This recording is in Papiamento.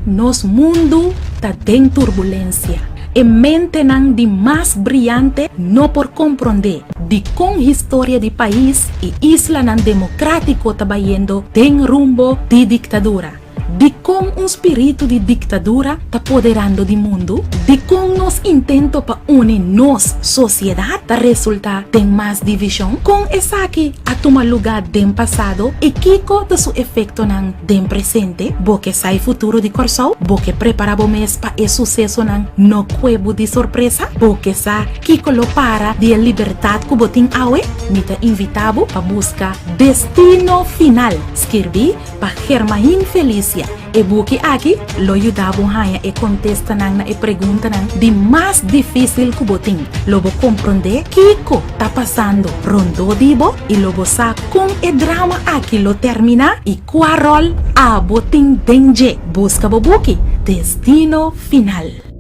Nos mundu ta den turbulensia. E mentenan di mas briante no por komprondé dikon historia di pais i islanan demokrátiko ta bayendo den rumbo di diktadura. Dikon un spiritu di diktadura ta poderando di mundu? Dikon nos intento pa uni nos sosiedat ta resultá den mas divishon? Kon esaki a tuma lugá den pasado i kiko ta su efektonan den presente? Bo ke sa e futuro di Kòrsou? Bo ke prepará bo mes pa e susesonan no kue bo di sorpresa? Bo ke sa kiko lo para di e libertat ku bo tin awe? Mi ta invitá bo pa buska Destino Final, skirbí Pa Germain Felicia, e buki aki lo yuda bo haña e kontestanan na e preguntanan di mas difísil ku bo tin. Lo bo komprondé kiko ta pasando rondó di bo i lo bo sa kon e drama aki lo terminá i kua ròl abo tin den dje. Buska bo buki, Destino Final.